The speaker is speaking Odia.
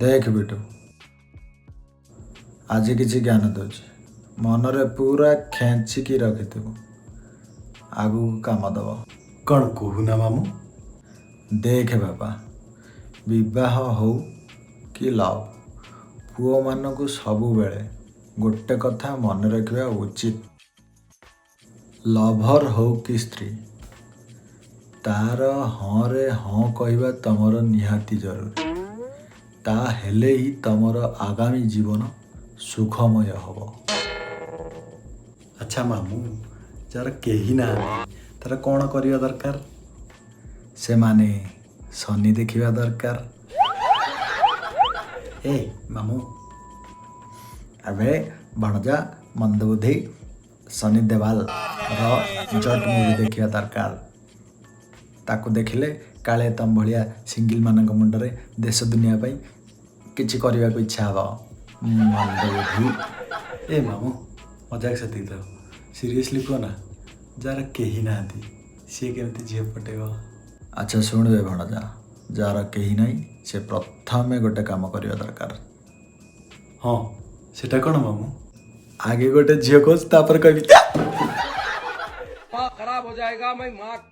ଦେଖ ବିଟୁ, ଆଜି କିଛି ଜ୍ଞାନ ଦେଉଛି, ମନରେ ପୁରା ଖେଞ୍ଚିକି ରଖିଥିବୁ, ଆଗକୁ କାମ ଦେବ। କ'ଣ କହୁନା ମାମୁଁ? ଦେଖ ବାପା, ବିବାହ ହଉ କି ଲଭ୍, ପୁଅମାନଙ୍କୁ ସବୁବେଳେ ଗୋଟେ କଥା ମନେ ରଖିବା ଉଚିତ। ଲଭର ହଉ କି ସ୍ତ୍ରୀ, ତାର ହଁରେ ହଁ କହିବା ତମର ନିହାତି ଜରୁରୀ। ତା ହେଲେ ହିଁ ତମର ଆଗାମୀ ଜୀବନ ସୁଖମୟ ହବ। ଆଚ୍ଛା ମାମୁଁ, ଯାହାର କେହି ନାହାନ୍ତି ତାର କ'ଣ କରିବା ଦରକାର? ସେମାନେ ଶନି ଦେଖିବା ଦରକାର। ଏ ମାମୁଁ! ଆବେ ଭଣଜା ମନ୍ଦବୁଦ୍ଧି, ସନି ଦେଓଲର ଜଟ୍ ମୁଭି ଦେଖିବା ଦରକାର। ତାକୁ ଦେଖିଲେ କାଳେ ତମ ଭଳିଆ ସିଙ୍ଗିଲମାନଙ୍କ ମୁଣ୍ଡରେ ଦେଶ ଦୁନିଆ ପାଇଁ କିଛି କରିବାକୁ ଇଚ୍ଛା ହବ, ମନ୍ଦବୁଦ୍ଧି। ଏ ମାମୁଁ, ମଜାକ ସେତିକି ଥାଉ, ସିରିୟସଲି କୁହ ନା, ଯାହାର କେହି ନାହାନ୍ତି ସିଏ କେମିତି ଝିଅ ପଟେଇବ? ଆଚ୍ଛା ଶୁଣିବେ ଭଣଜା, ଯାହାର କେହି ନାହିଁ ସେ ପ୍ରଥମେ ଗୋଟେ କାମ କରିବା ଦରକାର। ହଁ, ସେଟା କ'ଣ ମାମୁଁ? ଆଗେ ଗୋଟେ ଝିଅ ଖୋଜ, ତାପରେ କହିବି। माँ खराब हो जाएगा, मैं माँ।